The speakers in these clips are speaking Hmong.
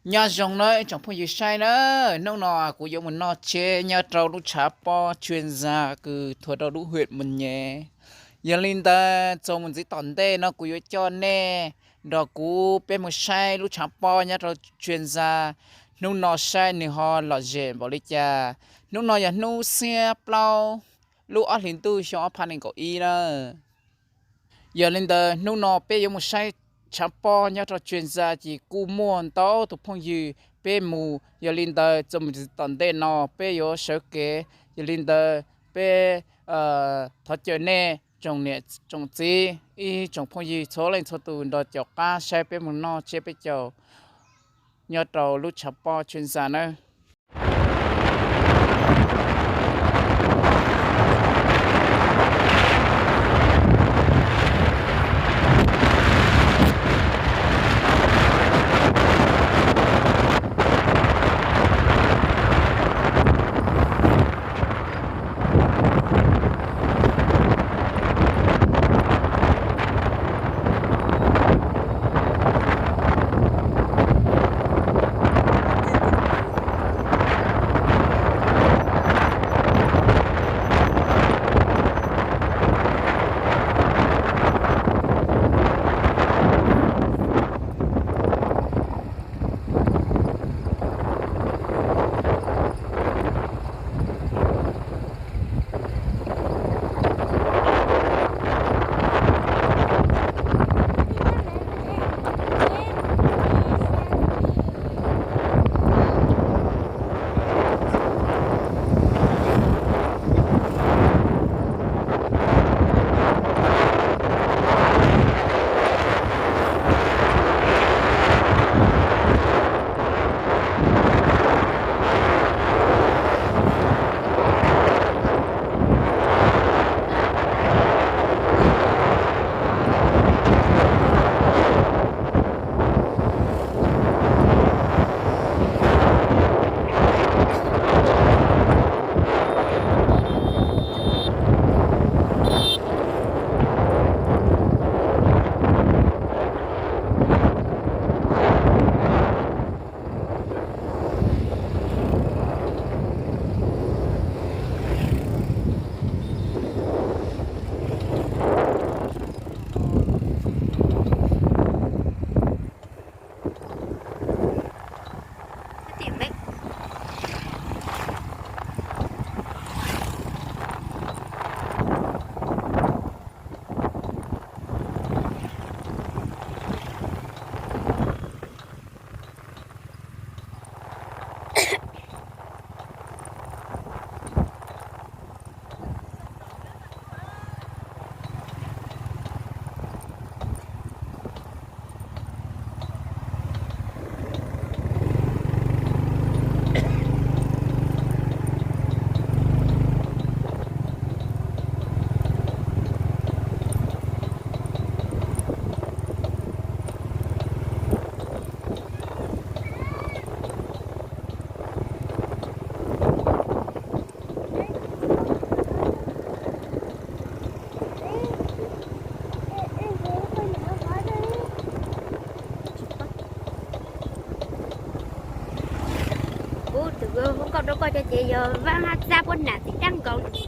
Nyob zoo nawb tsoom phooj ywg saib nawb, hnub no kuv yuav mus noj tsheb nyob rau lub tshav pob Tswv Ntxa kws thuav rau lub hwm Mus Nyem. Yog li ntawd txuas mus ntxiv tom ntej no kuv yuav coj nej nrog kuv peb mus saib lub tshav pob nyob rau Tswv Ntxa hnub no saib nws ho lom zem npaum li cas. Hnub no yog hnub xiab plaub lub ob hlis ntuj xyoo ob phav nees nkaum ib na. Yog li ntawd hnub no peb yuav mus saib tshav pob nyob rau Tswv Ntxa ces kuj muaj ntau tus phooj ywg peb mus. Yog li ntawd txuas mus tom ntej no peb yuav sawv kev. Yog li ntawd peb thov caw nej tsoom niam tsoom txiv ib tsoom phooj ywg txhua leej txhua tus nrog caum qab saib peb mus noj tsiab peb caug nyob rau lub tshav pob Tswv Ntxa nawb. Kuv tus hoob nkauj rau koj cov ces yog vaj haj txaj puab nam txiv dab nkaus.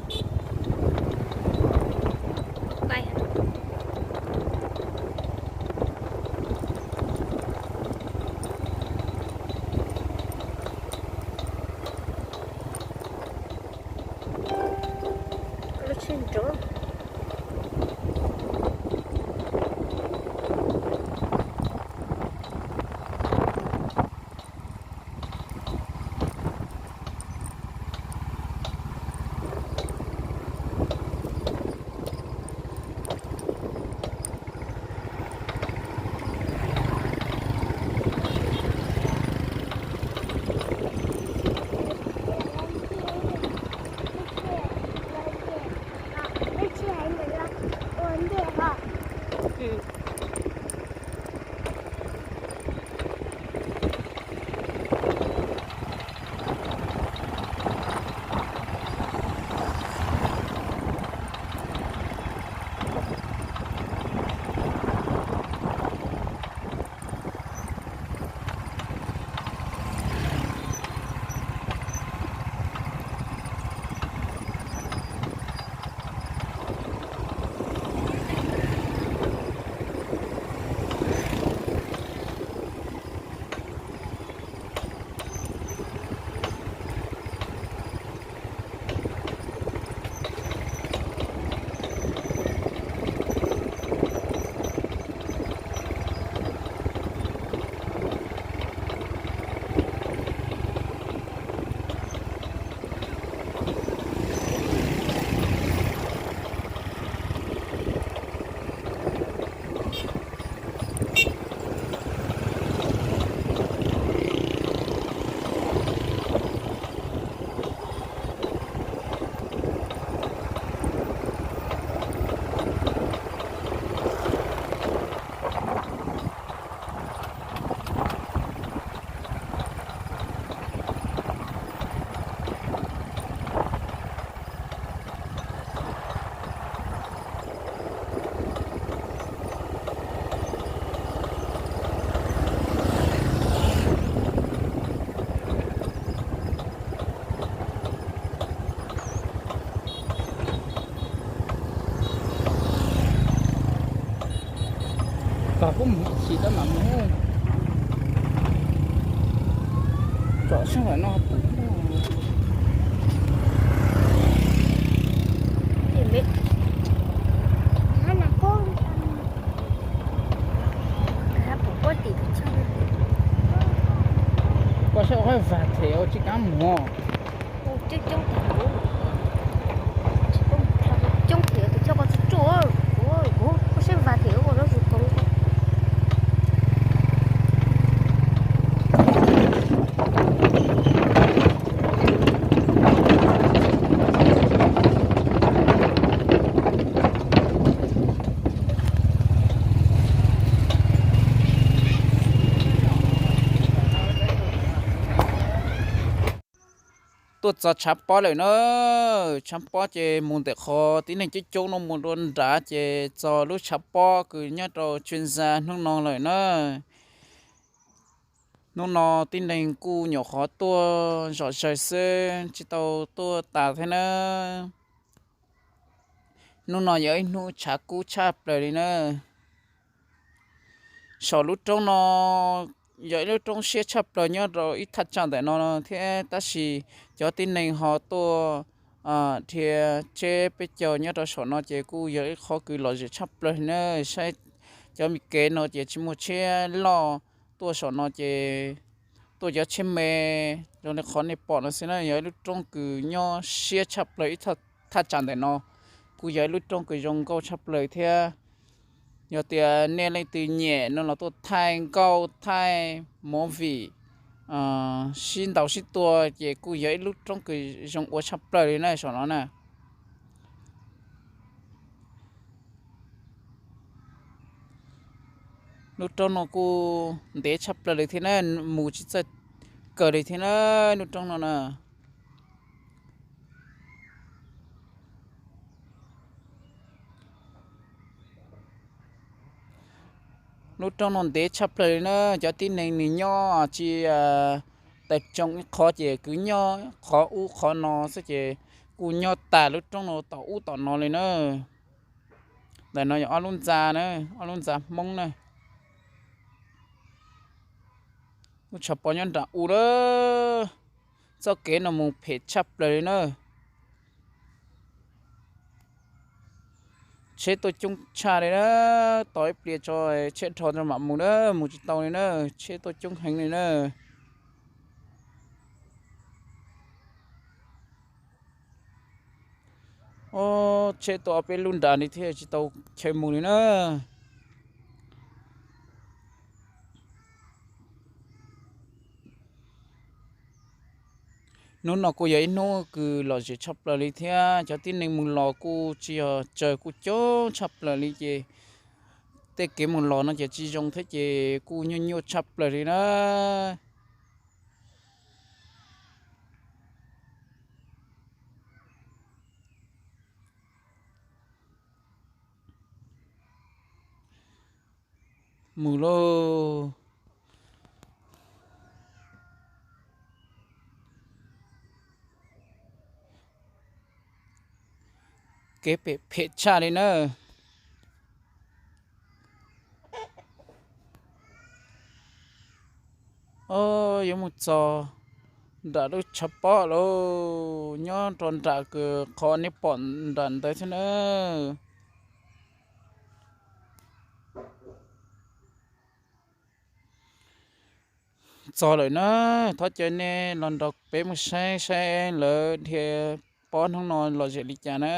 Sab ntawm no pum. Koj saib ua qab vag them tsis kav mus. Coob thiab tus choj ko tsis ruaj, kuv saib vag them ua lub zus koov. Tuaj txog tshav pob lawm na. Tshav pob ces mus ntawm qhov tib neeg coob coob no mus dua nrad ces txog lub tshav pob kws nyob rau Tswv Ntxa hnub no lawm na. Hnub no tib neeg kuj nyuam qhuav tuaj zom zaws xwb tsis tau tuaj tas thiab na. Hnub no yog ib hnub tshav kub tshaj plaws li na. Saum lub roob no yog ib lub roob siab tshaj plaws nyob rau ib thaj tsam ntawm no thiab tab sis cov tib neeg ho tuaj dhia tsheb peb caug nyob rau saum no ces kuj yog ib qhov kws lom zem tshaj plaws na. Saib cov me kev no ces tsis muaj tsheb loj tuaj saum no ces tuaj cov tsheb me zoo li qhov nej pom no xwb na. Yog ib lub roob kws nyob siab tshaj plaws ib thaj tsam ntawm no, kuj yog ib lub roob kws zoo nkauj tshaj plaws thiab. Yog tias nej leej twg nyiam no los tuaj thaij nkauj thaij movie sib ntaus sib tua ces kuj yog ib lub roob kws zoo ua tshaj plaws li na saum no na. Lub roob no kuj ntev tshaj plaws li thiab na, mus tsis txawj kawg li thiab na lub roob no na. Lub roob no ntev tshaj plaws li na, cov tib neeg nws nyob tsis tas tsoo ib qhov ces kwv nyob qhov ub qhov no xwb ces kuj nyob tas lub roob no tom ub tom no li na. Ntawm no yog ob lub ntxa na, ob lub ntxa Hmoob na. Lub tshav pob nyob nram u lawm, txoj kev no mus phem tshaj plaws li na. Tsheb tuaj coob tshaj li na, tos ib pliag tso tsheb rho tso mam mus na, mus tsis tau li na, tsheb tuaj coob heev li na. Ob, tsheb tuaj ob peb lub nrad li thiaj tsis tau chaw mus li na. Hnub no kuj yog ib hnub kws lom zem tshaj plaws li thiab cov tib neeg mus los kuj tsis yog tsawg, kuj coob tshaj plaws li ces tej kev mus los no ces tsis zoo thiab ces kuj nyuaj nyuaj tshaj plaws li na. Mus lauj. Kev phem phem tshaj li na. Ob, yuav mus txog nram lub tshav pob lauj, nyob rau nram kws qhov nej pom nram ntawd thiab na. Txog lawm na, thov caw nej los nrog peb mus saib saib lawv dhia pob hnub no lom zem li cas na.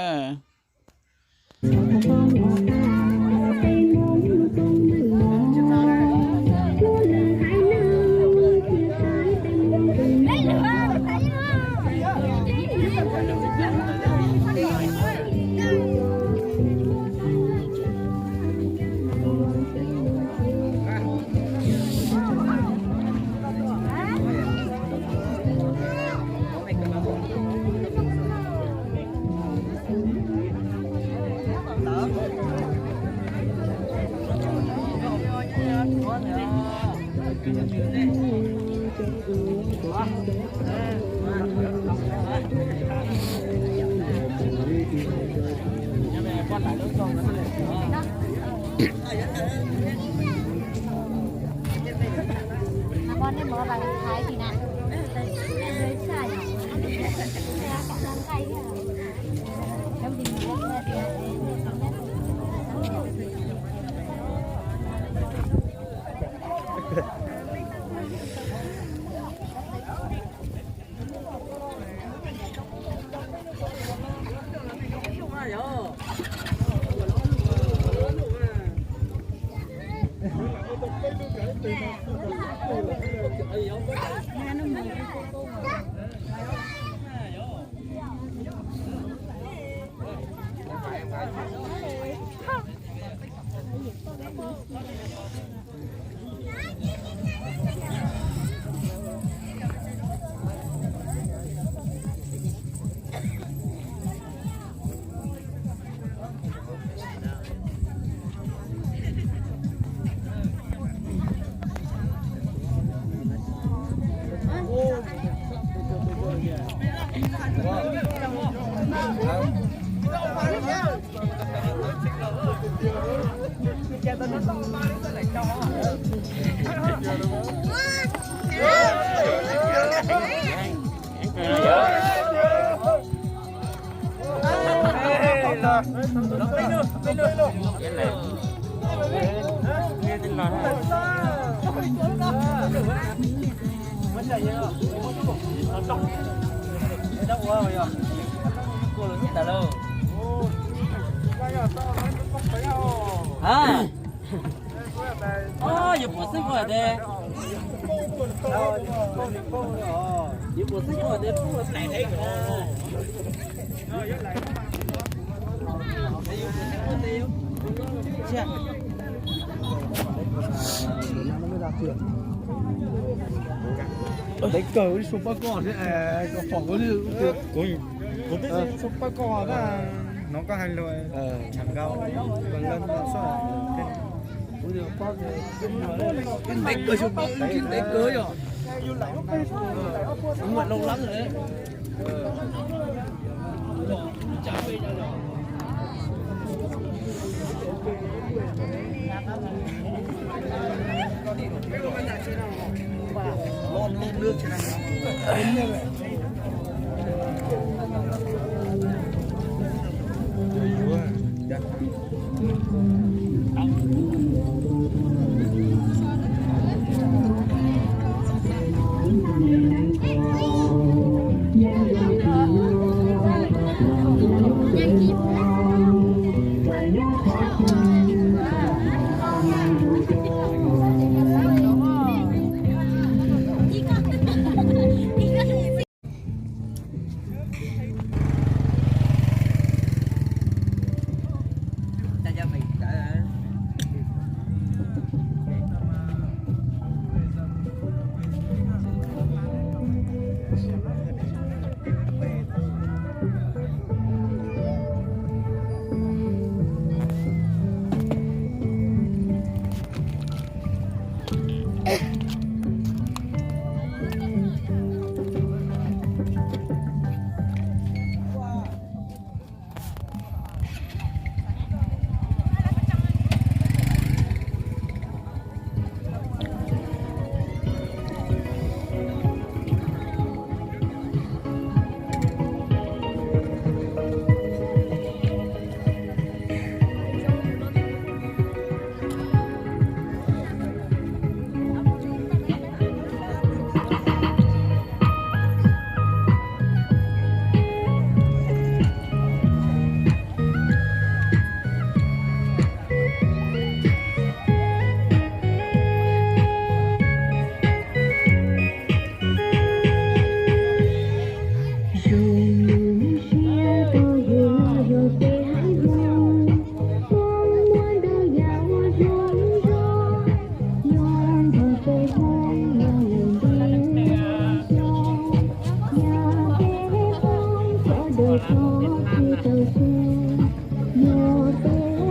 Yuav puas xwb kuv hais tias, yuav puas xwb kuv hais tias. Ntev kawg ib suab pab koj thiab, pom kuv li. Kuv twb xub pab koj na, hnov koj hais lus tsham nkaus, koj leej no soj. Ntev kawg xub pab, ntev kawg yom. Muaj loo lab lawm.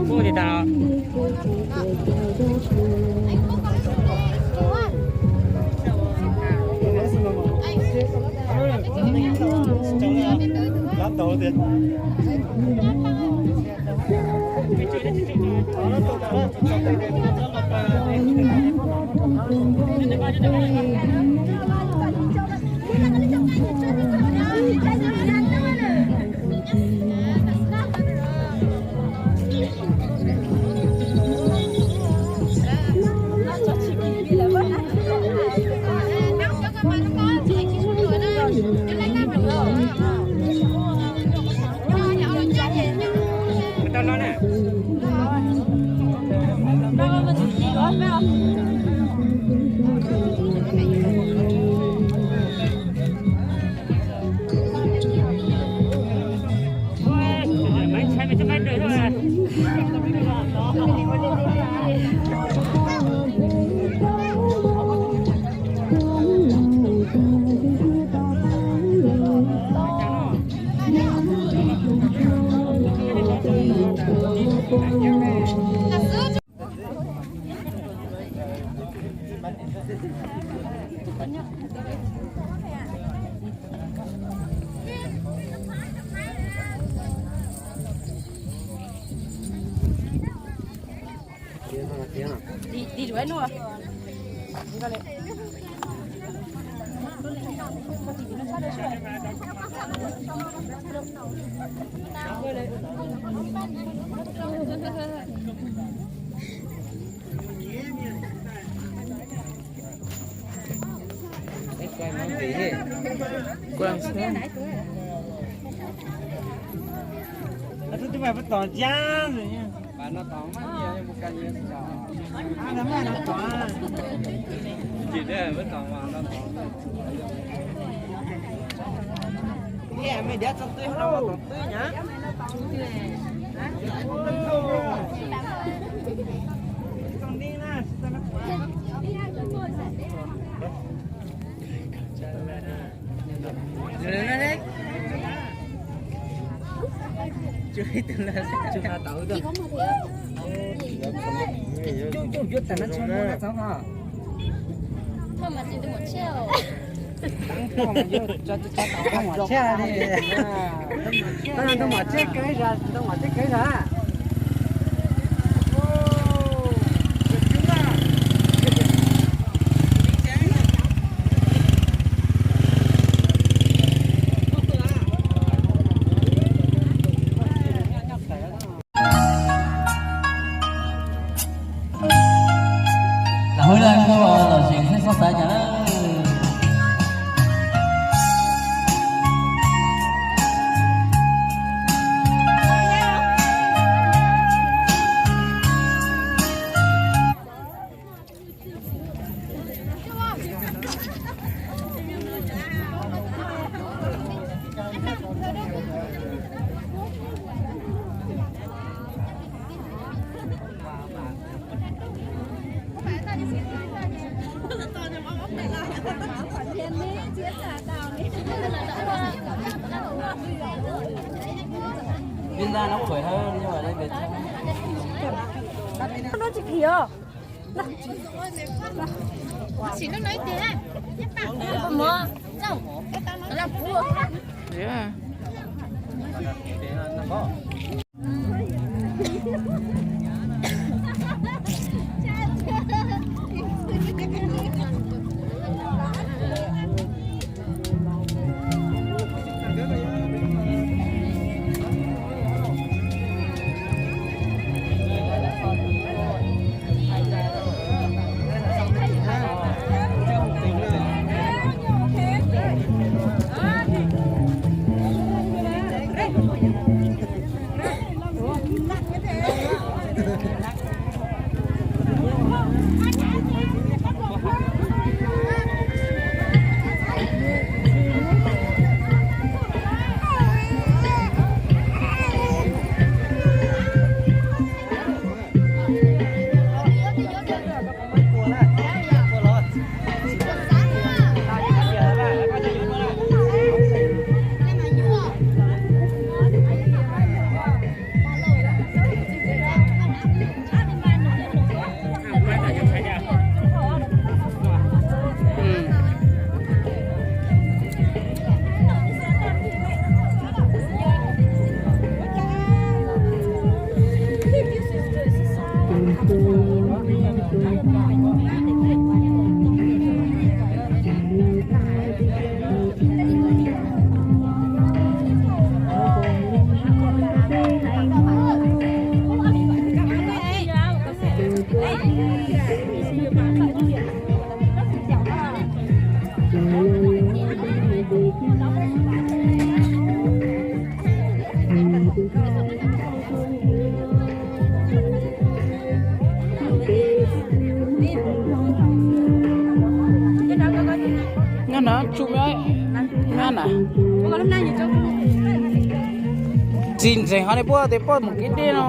Kuv tias tau. Lam hwb lawm, lom zem thiab txhob xav cas lawm. Nyob no tsuj nyob na. Txiv ntxeev ho li puab tes puab mus kev dej no.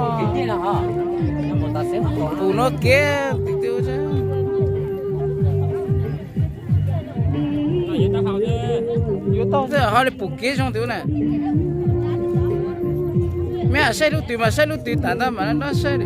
Pum no kev tis tis yuav tau xwb ho li pum kev zoo tis na. Mej saib lub twg mas saib lub twg tas ntawd mas nrog saib.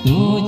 Tus